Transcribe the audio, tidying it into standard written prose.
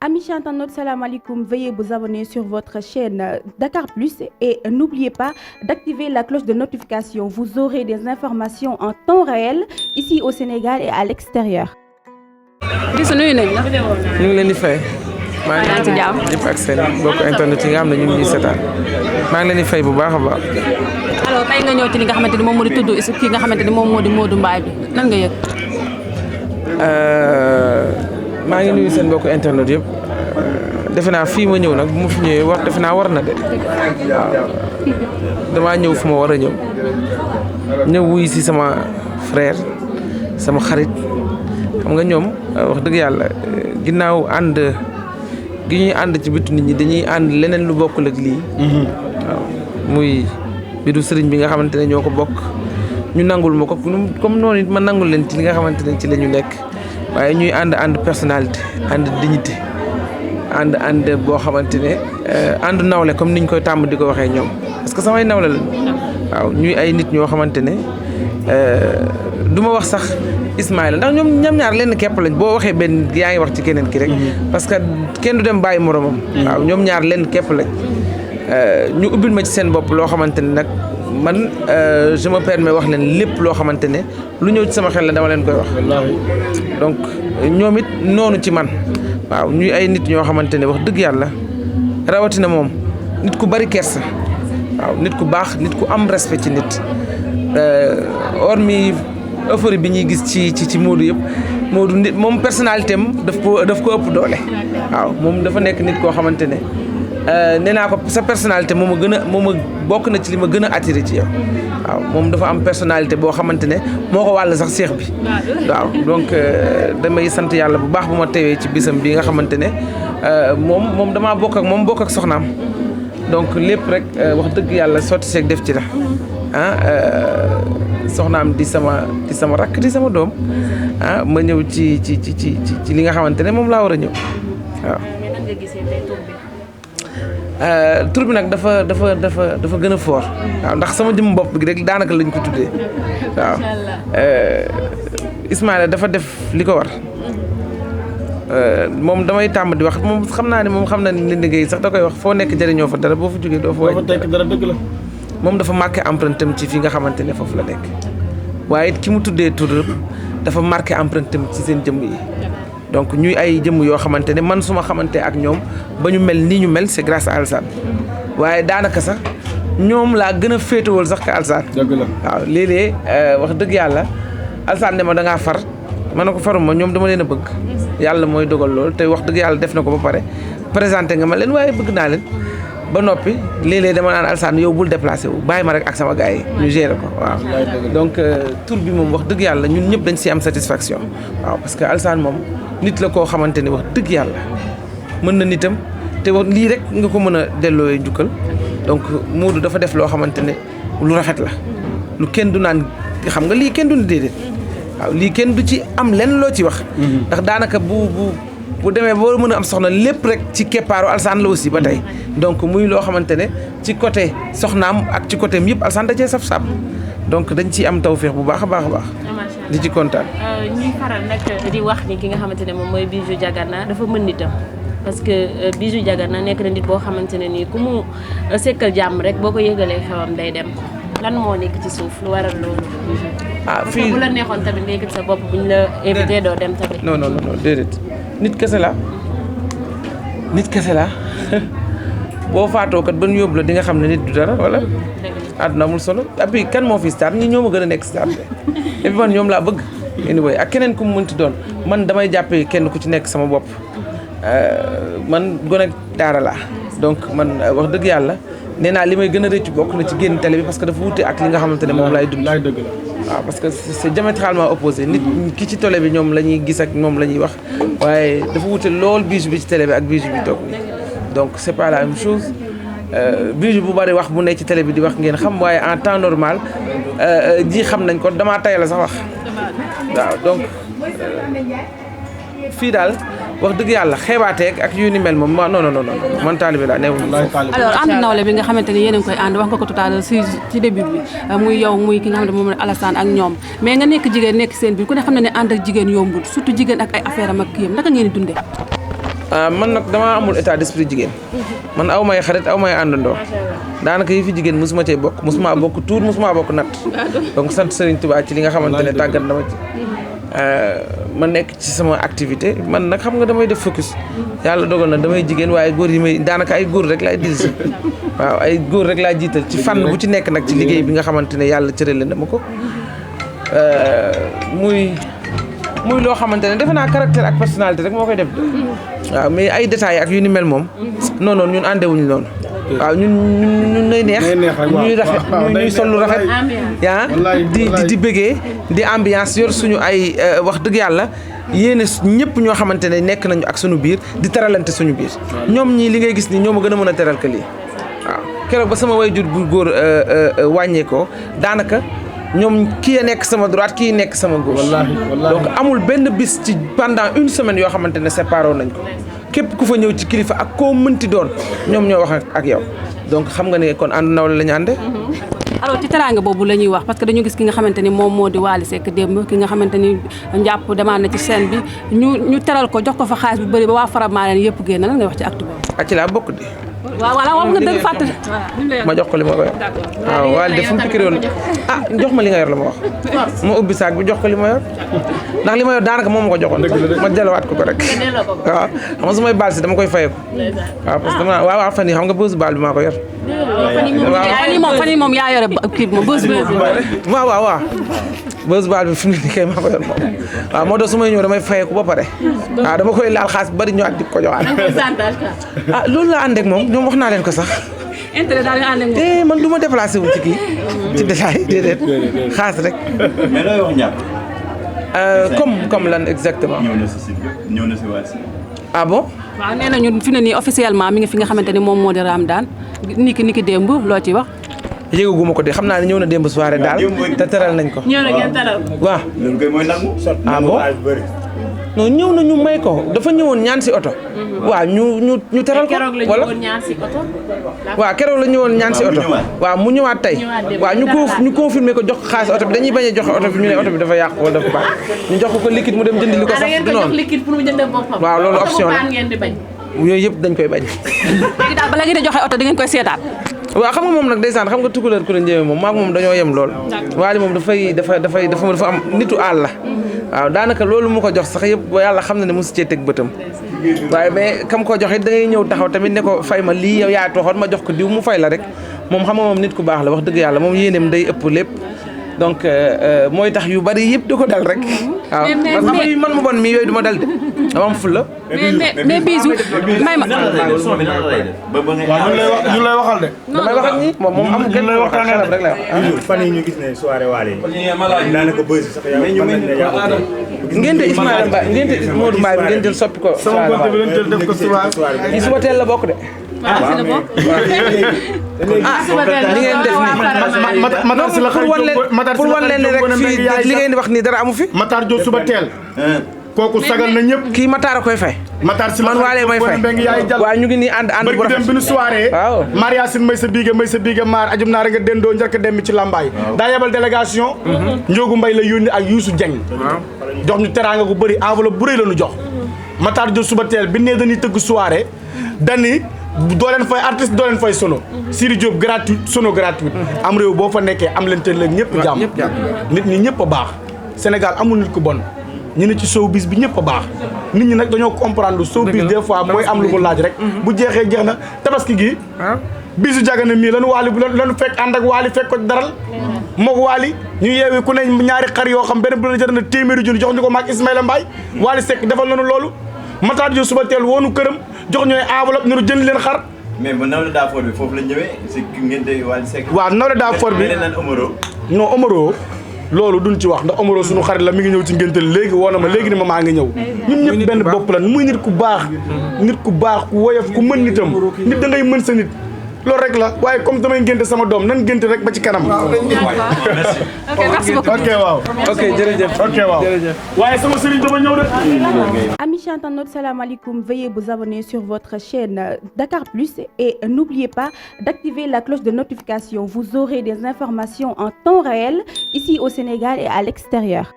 Amis internautes, salam alaikum. Veuillez vous abonner sur votre chaîne Dakar Plus et n'oubliez pas d'activer la cloche de notification. Vous aurez des informations en temps réel ici au Sénégal et à l'extérieur. Gis nuyu nañ la. ñu ngi leen di fay. maa ngi ci jàmm ñëpp ak seen mbokku internet yi nga xam ne ñu ngi ñuy seetaan maa ngi leen di fay bu baax a baax. alors tey nga ñëw ci li nga xamante ni moom moo di tudd ki nga xamante ni moom moo di Modou Mbaye bi nan nga yëg. maa ngi nuyu seen mbokku internet yëpp defe naa fii ma ñëw nag bu ma fi ñëwee wax defe naa war na de waaw damaa ñëw fu ma war a ñëw wuy si sama frère sama xarit xam nga ñoom wax dëgg yàlla ginnaaw ànd gi ñuy ànd ci bitu nit ñi dañuy ànd leneen lu bokkul ak lii. waaw muy bidu sëriñ bi nga xamante ne ñoo ko bokk ñu nangul ma ko comme noonu it ma nangul leen ci li nga xamante ne ci la ñu nekk. waaye ñuy ànd personnalité ànd dignité ànd boo xamante ne ànd nawle comme niñ koy tàmm di ko waxee ñoom parce que samay nawle lañu waaw ñuy ay nit ñoo xamante ne du ma wax sax Ismaïla ndax ñoom ñaar lenn képp lañ boo waxee benn yaa ngi wax ci keneen ki rek parce que kenn du dem bàyyi moromam. waaw ñoom ñaar lenn képp lañ ñu ubbil ma ci seen bopp loo xamante ne nag man je me permets wax leen lépp loo xamante ne lu ñëw ci sama xel la dama leen koy wax. donc ñoom it noonu ci man waaw ñuy ay nit ñoo xamante ne wax dëgg yàlla rawatina moom nit ku bari kersa waaw nit ku baax nit ku am respect ci nit hormis euphorie bi ñuy gis ci Modou yëpp Modou nit moom personnalité am daf ko ëpp doole waaw moom dafa nekk nit koo xamante ne nee naa ko sa personnalité moom a bokk na ci li ma gën a attiré ci yow waaw moom dafa am personnalité boo xamante ne moo ko wàll sax seex bi waaw donc damay sant yàlla bu baax bu ma teewee ci bisam bi nga xamante ne moom damaa bokk ak soxnaam donc lépp rek wax dëgg yàlla sotti seeg def ci la soxnaam di sama rakk di sama doom ma ñëw ci li nga xamante ne moom laa war a ñëw waaw. tur bi nag dafa gën a fort waaw ndax sama jëm bopp bi rek daanaka lañ ko tuddee waaw Ismaïla dafa def li ko war moom damay tàmm di wax moom xam naa ne moom xam na ni liggéey sax da koy wax foo nekk jëriñoo fa dara boo fa jógee doo fa wàññi dara dëgg la moom dafa marqué empreinte am ci fi nga xamante ne foofu la nekk waaye it ki mu tuddee tur dafa marqué empreinte am ci seen jëmm yi donc ñuy ay jëmm yoo xamante ne man suma xamante ak ñoom ba ñu mel nii ñu mel c'est grâce à Alsane waaye daanaka sax ñoom laa gën a féetewal sax ka Alsane. dëgg la waaw léeg-léeg wax dëgg yàlla Alsane ne ma da ngaa far ma ne ko faruma ñoom dama leen a bëgg yàlla mooy dogal loolu te wax dëgg yàlla def na ko ba pare présenté nga ma leen waaye bëgg naa leen ba noppi léeg-léeg dama naan Alsane yow bul déplacé wu bàyyi ma rek ak sama gars yi ñu gérer ko waaw donc tur bi moom wax dëgg yàlla ñun ñëpp dañ si am satisfaction waaw parce que Alsane moom nit la koo xamante ni wax dëgg yàlla mën na nitam te wax lii rek nga ko mën a delloo njukkal donc Modou dafa def loo xamante ne lu rafet la lu kenn du naan xam nga lii kenn du ne déedéet waaw lii kenn du ci am lenn loo ci wax ndax daanaka bu demee boo mën a am soxna lépp rek ci keppaaru Alsane la aussi ba tey donc muy loo xamante ne ci côté soxnaam ak ci côté yëpp Alsane da cee saf sàpp donc dañ ciy am tawféex bu baax a baax a baax di ci kontaan. ñuy faral nag di wax ni ki nga xamante ne moom mooy Bijou Diagana dafa mën nitam parce que Bijou Diagana nekk na nit boo xamante ne nii ku mu sekkal jàmm rek boo ko yëgalee xewam day dem lan moo nekk ci suuf lu waral loolu. fii bu la neexoon tamit nga yëkkati sa bopp buñ la invité doo dem tamit. non déedéet nit kese la boo faatoo kat ba ñu yóbbu la di nga xam ne nit du dara wala. àdduna amul solo et puis kan moo fi star ñi ñoo ma gën a nekk star de et puis man ñoom laa bëgg. anyway ak keneen ku mu mënti doon man damay jàppee kenn ku ci nekk sama bopp man gone daara laa donc man wax dëgg yàlla nee naa li may gën a rëccu bokk na ci génn télé bi parce que dafa wute ak li nga xamante ne moom laay dund. waaw parce que c'est diamétralement opposé nit ki ci télé bi ñoom la ñuy gis ak moom la ñuy wax waaye dafa wute lool Bijou bi ci télé bi ak Bijou bi toog donc c'est pas la même chose. Bijou bu bari wax bu ne ci télé bi di wax ngeen xam waaye en temps normal ji xam nañ ko damaa tay la sax wax waaw donc fii daal wax dëgg yàlla xeebaateeg ak yu ni mel moom non man taalibe laa neewul. alors ànd nawle bi nga xamante ni yéen a ngi koy ànd wax nga ko tout à l'heure ci début bi muy yow muy ki nga xamante moom Alassane ak ñoom mais nga nekk jigéen nekk seen biir ku ne xam ne ànd ak jigéen yombul surtout jigéen ak ay affaire am ak kii yam naka ngeen di dundee. man nag damaa amul état d'esprit jigéen man aw may xarit aw may àndandoo daanaka yi fi jigéen mosuma cee bokk mosuma bokk tuur mosuma bokk natt donc sant Serigne Touba ci li nga xamante ne tàggat dama ci ma nekk ci sama activité man nag xam nga damay def focus yàlla dogal na damay jigéen waaye góor yi may daanaka ay góor rek laay dirigé waaw ay góor rek laa jiital ci fànn bu ci nekk nag ci liggéey bi nga xamante ne yàlla cërale na ma ko muy loo xamante ne defe naa caractère ak personnalité rek moo koy def waaw mais ay détails ak yu ni mel moom non non ñun àndewuñu noonu waaw ñun nay neex ñuy rafet ñuy sol lu rafet yaa di bëggee di ambiance yor suñu ay wax dëgg yàlla yéene ñëpp ñoo xamante ne nekk nañu ak suñu biir di teralante suñu biir ñoom ñii li ngay gis ni ñoo ma gën a mën a teral que lii waaw keroog ba sama waajur bu góor wàññeekoo daanaka ñoom kii a nekk sama droite kii nekk sama gauche donc amul benn bis ci pendant une semaine yoo xamante ne séparé nañ ko képp ku fa ñëw ci kilifa ak koo mënti doon ñoom ñoo wax ak yow donc xam nga ne kon ànd nawle la ñu ànde alors ci teraanga boobu la ñuy wax parce que dañu gis ki nga xamante ni moom moo di Wally Seck démb ki nga xamante ni njàpp demaan na ci scène bi ñu teral ko jox ko fa xaalis bu bëri ba waa Faramareen yëpp génn lan ngay wax ci acte boobu. ak ci laa bokk di waaw voilà wax nga dëgg fàttali ma jox ko li ma ko yor waaw Wally de fu mu pikiré woon jox ma li nga yor la ma wax ma ubbi saak bi jox ko li ma yor ndax li ma yor daanaka moom ma ko joxoon ma delluwaat ko rek waaw xam nga su may baal si dama koy fayeku waaw parce que dama waaw fan yi xam nga bësu baal bi maa ko yor fan yi moom yaa yore kii bi moom bës bi waaw bës baal bi fi mu ne nii kay maa ko yor moom waaw moo tax su may ñëw damay fayeku ba pare waaw dama koy laal xaalis bari ñëwaat di ko joxaat loolu la ànd ak moom ñoom wax naa leen ko sax intérêt daal nga ànd ak moom man du ma déplacé wu ci kii ci détail déedéet xaalis rek mais looy wax ñàkk comme lan exactement ñëw na si Wally Seck ah bon waaw nee nañu fi ne nii officiellement mi ngi fi nga xamante ni moom moo di Ramadane niki démb loo ci wax yëgaguma ko de xam naa ne ñëw na démb soirée daal te teral nañ ko ñëw na ngeen teral waaw loolu koy mooy nangu ah bon non ñëw na ñu may ko dafa ñëwoon ñaan si oto waaw ñu teral ko wala waaw keroog la ñëwoon ñaan si oto waaw mu ñëwaat tey waaw ñu confirmer ko jox xaalis oto bi dañuy bañ a joxe oto bi ñu ne oto bi dafa yàqu wala dafa baax ñu jox ko liquide mu dem jënd li ko sax du noonu waaw loolu option la yooyu yëpp dañ koy bañ léegi daal bala ngeen di joxe oto di ngeen koy seetaat waaw xam nga moom nag ndeysaan xam nga tukulóor ku la njëwee moom maak moom dañoo yem lool Wally moom dafa am nitu àll la waaw daanaka loolu mu ko jox sax yëpp yàlla xam na ne mosu cee teg bëtam waaye mais kam ko jox it da ngay ñëw taxaw tamit ne ko fay ma lii yow yaa toxoon ma jox ko diw mu fay la rek moom xam nga moom nit ku baax la wax dëgg yàlla moom yéeneem day ëpp lépp donc mooy tax yu bari yëpp da ko dal rek waaw parce que man mu bon mi yooyu du ma dal de dama am fulla mais Bijou may ma ñu lay waxal de damay wax ak ñi moom amul kenn lay wax xelam rek lay wax fan yi ñu gis ne soirée Wally yi daanaka bëri sax yaa ngénte Ismaïla Mbaye ngénte Modou Mbaye bi ngeen jël soppi ko sama compte bi lañ jël def ko soirée yi suba teel la bokk de li ngeen def nii Matar si la pour wan leen rek fii li ngeen di wax nii dara amu fi Matar Diop suba teel kooku sagal na ñëpp kii Matar a koy fay Matar si la man Wally may fay waaw ñu ngi nii ànd bu rafet dem bi nu soirée waaw Maria Sine may sa biiga maar ajum naa nga dendoo njëkk dem ci Lambaay daa yebal délégation Ndiogu Mbaye la yónni ak Youssou Dieng jox ñu teraanga gu bëri enveloppe bu rëy la ñu jox Matar Diop suba teel bi nee dañuy tëgg soirée dani doo leen fay artiste doo leen fay sono Siri Diop gratuit sono gratuit am réew boo fa nekkee am leen te leen ñëpp jàmm nit ñi ñëpp a baax Sénégal amul nit ku bon ñu ne ci showbiz bi ñëpp a baax nit ñi nag dañoo comprendre showbiz des fois mooy am lu mu laaj rek bu jeexee jeex na tabaski gi Bijou Diagana mii lanu Wally lanu fekk ànd ak Wally fekk ko daral moog Wally ñu yeewi ku ne ñaari xar yoo xam benn bu la jar na téeméeri junni jox ñu ko maag Ismaïla Mbaye Wally Seck defal nañu loolu Matar Diop suba teel woonu këram jox ñooy enveloppe ñu jënd leen xar mais ba nawle daa fort bi foofu la ñëwee si ngénte Wally Seck waaw nawle daa fort bi non Omaro loolu duñ ci wax ndax Omaro suñu xarit la mi ngi ñëw ci ngénte léegi woo na ma léegi ni ma maa ngi ñëw ñun ñëpp benn bopp la muy nit ku baax ku woyof ku mën nitam nit da ngay mën sa nit loolu rek la waaye comme damay ngénte sama doom nan ngénte rek ba ci kanam ok merci beaucoup ok waaw ok jërëjëf ok waaw waaye sama sëriñ dama ñëw de Amis internautes, salam alaikum. Veuillez vous abonner sur votre chaîne Dakar Plus et n'oubliez pas d'activer la cloche de notification. Vous aurez des informations en temps réel ici au Sénégal et à l'extérieur.